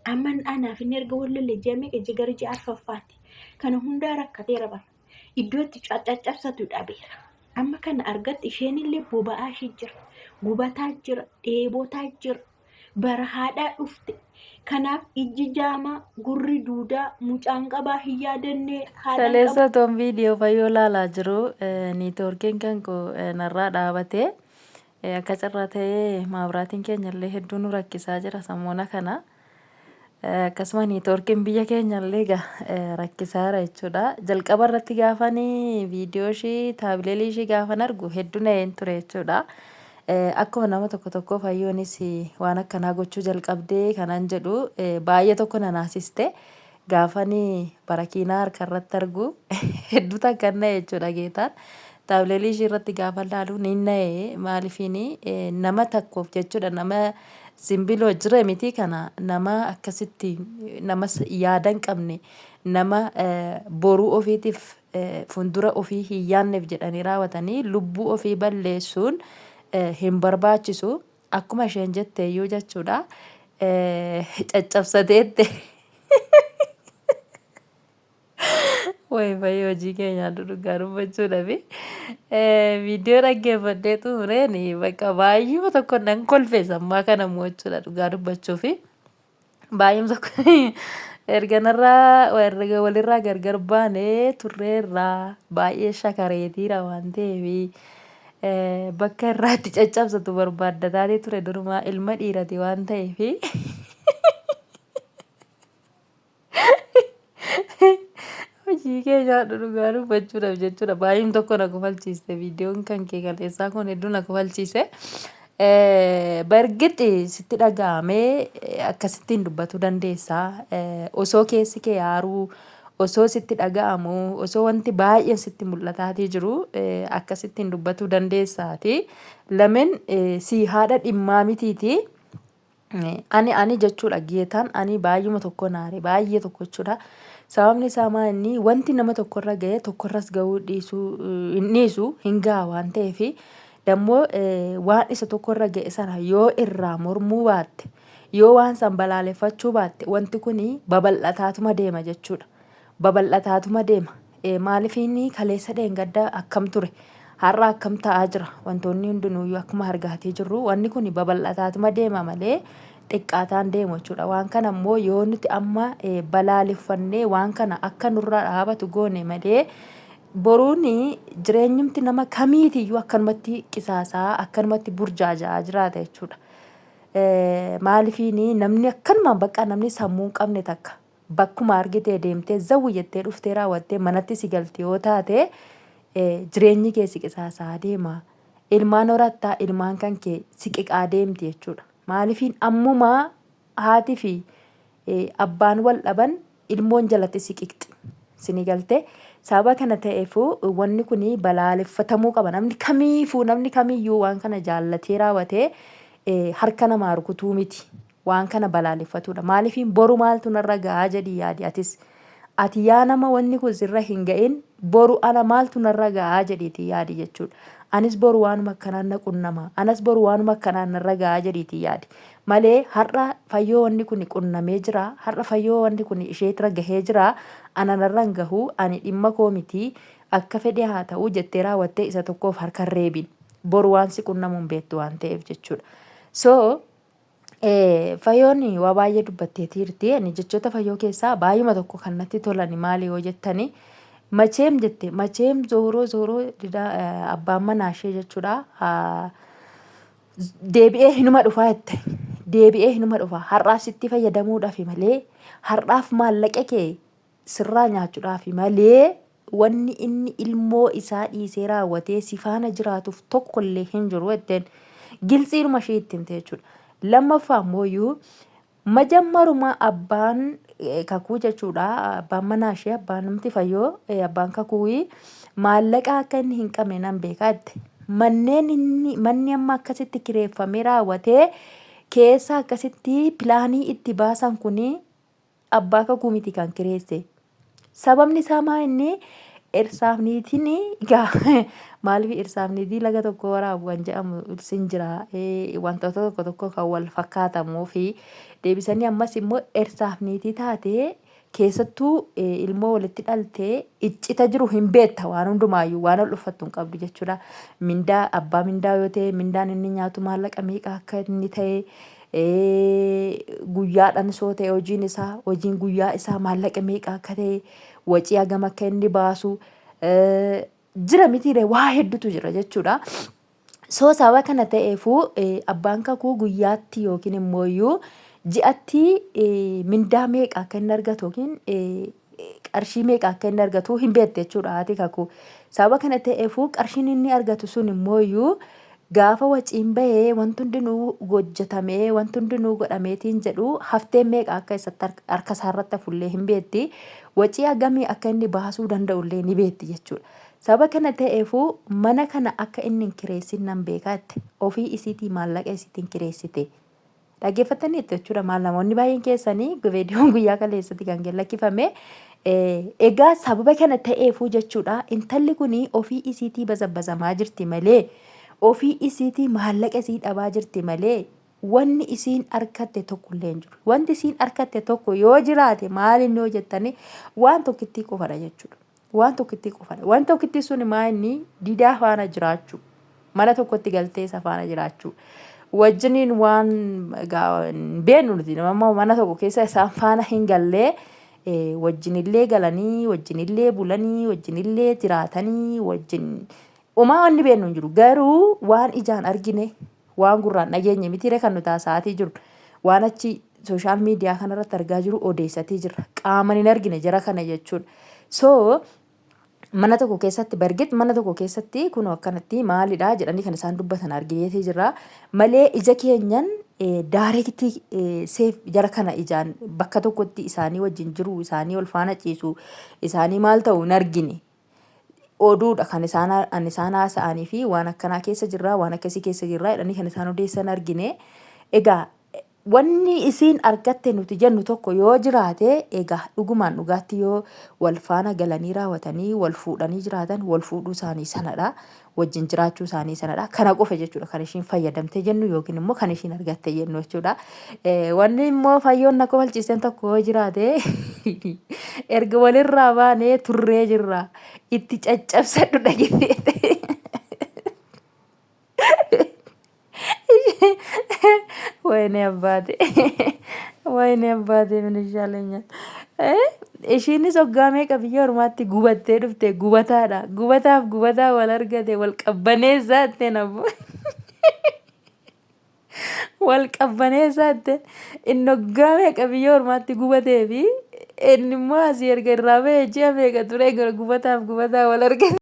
Amma anaaf inni erga wal lolle ji'a meeqa ji'a gara ji'a arfaffaati. Kana hundaa rakkateera bara. Iddoo itti caccabsatu dhabeera. Amma kana argatte isheen illee boba'aa ishee jira. Gubataa jira. Dheebotaa jira. Barahaadhaa dhufte. Kanaaf ijji jaamaa, gurri duudaa, mucaan qabaa hin yaadannee, haadhaan Kaleessa otoon viidiyoo fayyoo laalaa jiru niitoorkiin kan koo narraa dhaabate. Akka carraa ta'ee maabraatiin keenya illee hedduu nu rakkisaa jira samoona kana. Akkasuma niitoorkiin biyya keenya illee egaa rakkisaa jira jechuudha. Jalqaba irratti gaafan viidiyoo ishii taabileelii ishii gaafan argu hedduu na'een ture jechuudha. Akkuma nama tokko tokkoo fayyoonis waan akkanaa gochuu jalqabdee kanan jedhu baay'ee tokko na naasiste. Gaafan barakiinaa harka irratti argu hedduu takkan na'e jechuudha geetaan. Taabileelii ishii irratti gaafa laalu ni na'e maalifiin nama tokkoof jechuudha nama simbiloo jira miti kana nama akkasitti nama yaada hin qabne nama boruu ofiitiif fuuldura ofii hin yaanneef jedhanii raawwatanii lubbuu ofii balleessuun hin barbaachisu. Akkuma isheen jette iyyuu jechuudha caccabsateette. Wayi fayyoo hojii kee nyaadhu dhugaa dubbachuudhafi viidiyoo dhaggeeffadhee xumureen bakka baay'uma tokko nan kolfe sammaa kana immoo jechuudha dhugaa dubbachuufi. Baay'uma tokko erga narraa erga walirraa gargar baanee turreerraa baay'ee shakareetiira waan ta'eef bakka irraa itti caccabsatu barbaaddataatii ture durumaa ilma dhiirati waan ta'eef. Hojii kee nyaadhu dhugaa dubbachuudhaaf jechuudha. Baay'een tokko na kofalchiiste viidiyoon kan kee kaleessaa kun hedduu na kofalchiise. Bargixi sitti dhaga'amee akkasittiin dubbatuu dandeessa. Osoo keessi kee aaruu, osoo sitti dhaga'amu, osoo wanti baay'een sitti mul'ataatii jiru akkasittiin dubbatuu dandeessaati. Lamen sii haadha dhimmaa mitiiti. Ani ani jechuudha geetaan ani baay'uma tokko naare baay'ee tokko jechuudha. Sababni isaa maa inni wanti nama tokkorra ga'e tokkorras ga'uu dhiisuu hin dhiisu hin ga'a waan ta'eef dammoo waan isa tokkorra ga'e sana yoo irraa mormuu baatte yoo waan san balaaleffachuu baatte wanti kun babal'ataatuma deema jechuudha. Babal'ataatuma deema. Maaliif inni kaleessa dheengadda akkam ture? Har'a akkam ta'aa jira? Wantoonni hundinuuyyuu akkuma argaatii jirru wanni kun babal'ataatuma deema malee xiqqaataan deemu jechuudha. Waan kana immoo yoo nuti amma balaaleffannee waan kana akka nurraa dhaabatu goone malee boruun jireenyumti nama kamiitiyyuu akkanumatti qisaasaa akkanumatti burjaaja'aa jiraata jechuudha. Maalifiin namni akkanumaan bakka namni sammuu hin qabne takka bakkuma argite deemtee zawwi jettee dhuftee raawwattee manatti si galti yoo taate jireenyi kee si qisaasaa deema. Ilmaan horattaa ilmaan kan kee si qiqaa deemti jechuudha. Maalifiin ammumaa haati fi abbaan wal dhaban ilmoon jalatti si qiqxi. Sini galte sababa kana ta'eef wanni kun balaaleffatamuu qaba. Namni kamiifuu namni kamiyyuu waan kana jaallatee raawwatee harka namaa rukutuu miti. Waan kana balaaleffatuudha. Maaliifiin boru maaltu narra ga'a jedhii yaadi atis. Ati yaa nama wanni kun sirra hin ga'in boru ana maaltu narra ga'a jedhiitii yaadi jechuudha. Anis boru waanuma akkanaan na qunnama. Anas boru waanuma akkanaan narra ga'a jedhiitii yaadi. Malee har'a fayyoo wanni kun qunnamee jira. Har'a fayyoo wanni kun isheetirra gahee jira. Ana narra hin gahu. Ani dhimma koo miti. Akka fedhe haa ta'u jettee raawwattee isa tokkoof harka hin reebin. Boru waan si qunnamu hin beektu waan ta'eef jechuudha. So Fayoon waa baay'ee dubbatteetiirti. Ani jechoota fayyoo keessaa baay'uma tokko kan natti tolani maali yoo jettani macheem jette macheem zooroo zooroo didaa abbaan manaa ishee jechuudha. Deebi'ee hinuma dhufaa jette. Deebi'ee hinuma dhufa. Har'aaf sitti fayyadamuudhaafi malee har'aaf maallaqa kee sirraa nyaachudhaafi malee wanni inni ilmoo isaa dhiisee raawwatee si faana jiraatuuf tokkollee hin jiru jetteen giltsiidhuma ishee itti himte jechuudha. Lammaffaa immoo iyyuu majammaruma abbaan kakuu jechuudha abbaan manaa ishee abbaan namti fayyoo abbaan kakuu maallaqa akka inni hin qabne nan beekaa jette. Manneen inni manni amma akkasitti kireeffamee raawwatee keessa akkasitti pilaanii itti baasan kuni abbaa kakuu miti kan kireesse. Sababni isaa maa inni Dhirsaaf niitiin egaa maaliif dhirsaaf niitii laga tokko waraabu kan jedhamu sin jira. Wantoota tokko tokko kan wal fakkaatamuu fi deebisanii ammas immoo dhirsaaf niitii taatee keessattuu ilmoo walitti dhaltee iccita jiru hin beekta waan hundumaayyuu waan ol dhuffattu hin qabdu jechuudha. Mindaa abbaa mindaa yoo ta'e mindaan inni nyaatu maallaqa meeqa akka inni ta'e guyyaadhaan soo ta'e hojiin isaa hojiin guyyaa isaa maallaqa meeqa akka ta'e wacii hagam akka inni baasu jira mitiire waa hedduutu jira jechuudha. So sababa kana ta'eefuu abbaan kakuu guyyaatti yookiin immoo iyyuu ji'atti mindaa meeqa akka inni argatu yookiin qarshii meeqa akka inni argatu hin beekte jechuudha haati kakuu. Sababa kana ta'eefuu qarshiin inni argatu sun immoo iyyuu gaafa waciin bahee wanti hundinuu hojjetamee wanti hundinuu godhameetiin jedhu hafteen meeqa akka isatti harka isaarratti hafullee hin beekti. Wacii hagamii akka inni baasuu danda'ullee ni beekti jechuudha. Sababa kana ta'eefuu mana kana akka inni hin kireessin nan beekaa jette. Ofii isiitii maallaqa isiitiin kireessite. Dhaggeeffattaniittu jechuudha maal namoonni baay'een keessanii viidiyoon guyyaa kaleessatti kan gad lakkifame. Egaa sababa kana ta'eefuu jechuudha intalli kun ofii isiitii bazabbazamaa jirti malee ofii isiitii maallaqa isii dhabaa jirti malee wanni isiin arkatte tokko illee hin jiru. Wanti isiin arkatte tokko yoo jiraate maal inni yoo jettanii waan tokkittii qofadha jechuudha. Waan tokkittii qofadha. Waan tokkittii sun maa inni didaa faana jiraachuu. Mana tokkotti galtee isa faana jiraachuu. Wajjiniin waan egaa hin beeknu nuti nama mana tokko keessa isaan faana hin gallee wajjinillee galanii wajjinillee bulanii wajjinillee jiraatanii wajjin umaa wanni beeknu hin jiru. Garuu waan ijaan argine waan gurraan dhageenye mitiire kan nuti haasa'aatii jiru. Waan achi sooshaal miidiyaa kanarratti argaa jiru odeessatii jirra. Qaaman hin argine jara kana jechuudha. So mana tokko keessatti bargit mana tokko keessatti kunoo akkanatti maalidha jedhanii kan isaan dubbatan argineetii jirra. Malee ija keenyan daareektii seef jara kana ijaan bakka tokkotti isaanii wajjin jiru isaanii wal faana ciisu isaanii maal ta'u hin argine. Oduudha kan isaan an isaan haasa'anii fi waan akkanaa keessa jirraa waan akkasii keessa jirraa jedhanii kan isaan odeessan argine. Egaa wanni isiin argatte nuti jennu tokko yoo jiraate egaa dhugumaan dhugaatti yoo wal faana galanii raawwatanii wal fuudhanii jiraatan wal fuudhuu isaanii sanadha. Wajjin jiraachuu isaanii sanadha. Kana qofa jechuudha kan ishiin fayyadamte jennu yookiin immoo kan ishiin argatte jennu jechuudha. Wanni immoo fayyoon na kofalchiisen tokko yoo jiraate erga walirraa baanee turree jirra. Itti caccabsadhu dhageeffate. Wayne abbaate. Wayne abbaate min ishaalenya. Ishiinis hoggaa meeqa biyya ormaatti gubattee dhufte gubataadha. Gubataaf gubataa wal argate wal qabbaneessaa jetteen abbo. Wal qabbaneessaa jetteen. Inni hoggaa meeqa biyya ormaatti gubatee fi inni immoo asii erga irraa bahee ji'a meeqa ture gubataaf gubataa wal argate.